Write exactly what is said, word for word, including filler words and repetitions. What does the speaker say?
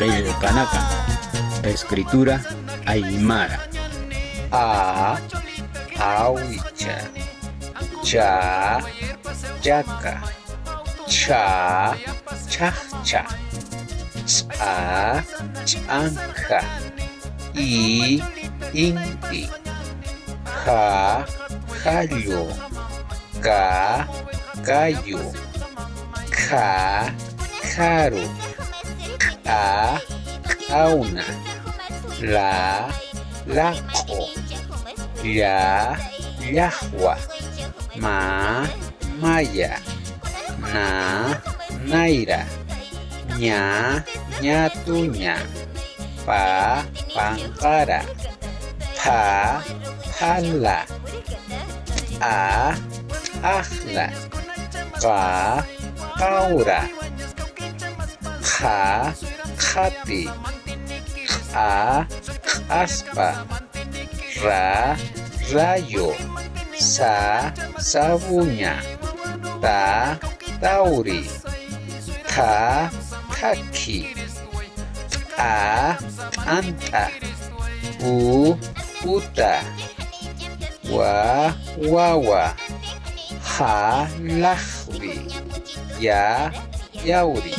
Qillqanakan. Escritura aymara. A, awicha. Cha, chaka. Chha, chhaqcha. Ch'a, ch'anka. I, inti. Ja, jallu. Ka, kayu. Kha, kharu. Q'a, q'awna. La, laq'u. Lla, llaqwa. Ma, maya. Na, nayra. Ña, ñatuña. Pa, panqara. Pha, phala. T'a, t'aqla. Qa, qawra. Qha, qhati. Q'a, q'aspa. Ra, rayo. Sa, sabuña. Ta, tawri. Tha, thakhi. T'a, t'ant'a. U, uta. Wa, wawa. Ja, laqwi. Ya, yawri.